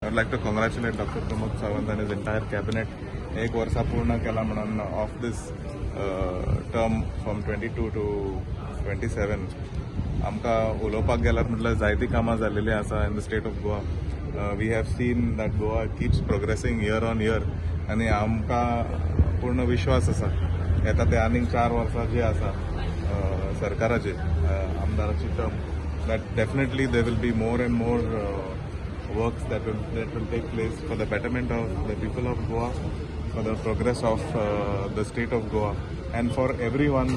I would like to congratulate Doctor Pramod Sawant and his entire cabinet. एक वर्सा पूर्ण केला म्हणून of this term from 22 to 27. आमकां उलोवपाक गेल्यार म्हटल्यार जायतीं कामां जाल्लेलीं आसा in the state of Goa. We have seen that Goa keeps progressing year on year आनी आमकां पूर्ण विश्वास आसा, येता ते आनीक 4 वर्सां जी आसा सरकाराची, आमदाराची term, that definitely there will be more and more works that will take place for the betterment of the people of Goa, for the progress of the state of Goa, and for everyone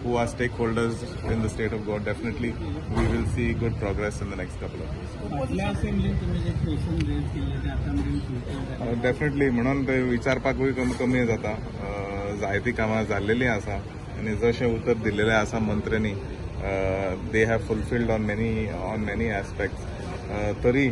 who are stakeholders in the state of Goa. Definitely, we will see good progress in the next couple of years. फाटल्या असेंब्लीन तुम्ही जे question rays केल्ले ते आतां मेरेन fulfil जाले? Definitely, म्हणून ते विचारपाकूय कमी कमी जाता. जायतीं कामां जाल्लेलीं आसा आनी जशें उतर दिल्लेलें आसा मंत्र्यांनी, they have fulfilled on many aspects. तरी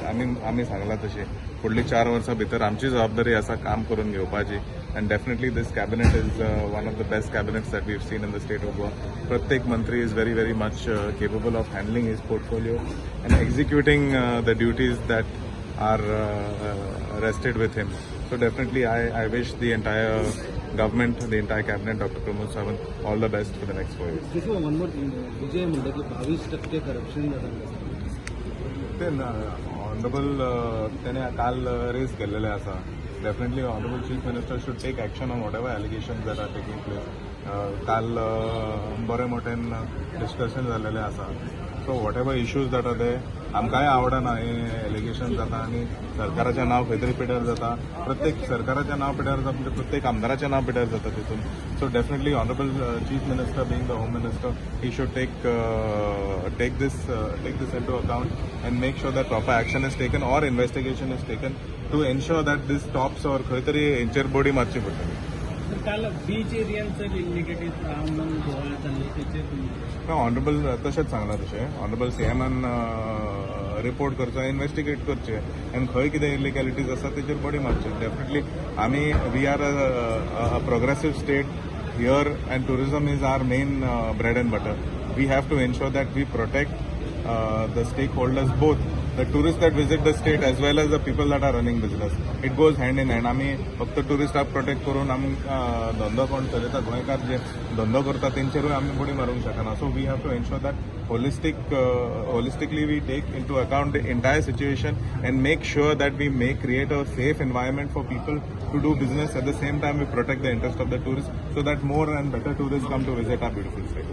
आमी सांगलां तशें फुडलीं 4 वर्सां भितर आमची जबाबदारी आसा काम करून घेवपाची and definitely this cabinet is one of the best cabinets that we've seen in the state of Goa. प्रत्येक मंत्री is very, very much capable of handling his portfolio and executing the duties that are rested with him. So definitely, I wish the entire government, the entire cabinet, Dr. Pramod Sawant, all the best for the next 4 years. This one more thing, Vijay म्हणटा की 22% corruption जाता. ते honourable त्याने काल rays केलेले आसा. Definitely, honourable Chief Minister should take action on whatever allegation that are taking place. काल बरे मोठ्यान डिस्कशन जाल्लेलें आसा. So whatever issues that are there, आमकांय आवडना हे एलिगेशन जाता आनी सरकाराचें नांव खंय तरी पिड्यार जाता. प्रत्येक सरकाराचें नांव पिड्यार जाता म्हणजे प्रत्येक आमदाराचें नांव पिड्यार जाता तितून. So definitely, honourable Chief Minister, being the Home Minister, he should take this into account and make sure that proper action is taken or investigation is taken to ensure that this stops or खंय तरी हेंचेर बडी मारची पडटली. तर काल beach एरियांचं इलिगेटेड म्हणून गोवा चालले, त्याचेर तुम्ही? Honourable, तशेंच सांगलां तशें, ऑनरेबल सीएमान रिपोर्ट करचो, इन्वेस्टिगेट करचें आनी खंय कितें इलिगॅलिटीज आसा तेचेर बडी मारची. डेफिनेटली आमी, we are a progressive state here and tourism is our main bread and butter. We have to ensure that we protect the stakeholders, both the tourists that visit the state as well as the people that are running business. It goes hand in hand. आमी फक्त टुरिस्टाक protect करून आमी धंदो कोण चलयता, गोंयकार जे धंदो करता, तेंचेरूय आमी बडी मारूंक शकना. So we have to ensure that holistically we take into account the entire situation and make sure that we may create a safe environment for people to do business. At the same time, we protect the interest of the tourists so that more and better tourists come to visit our beautiful state.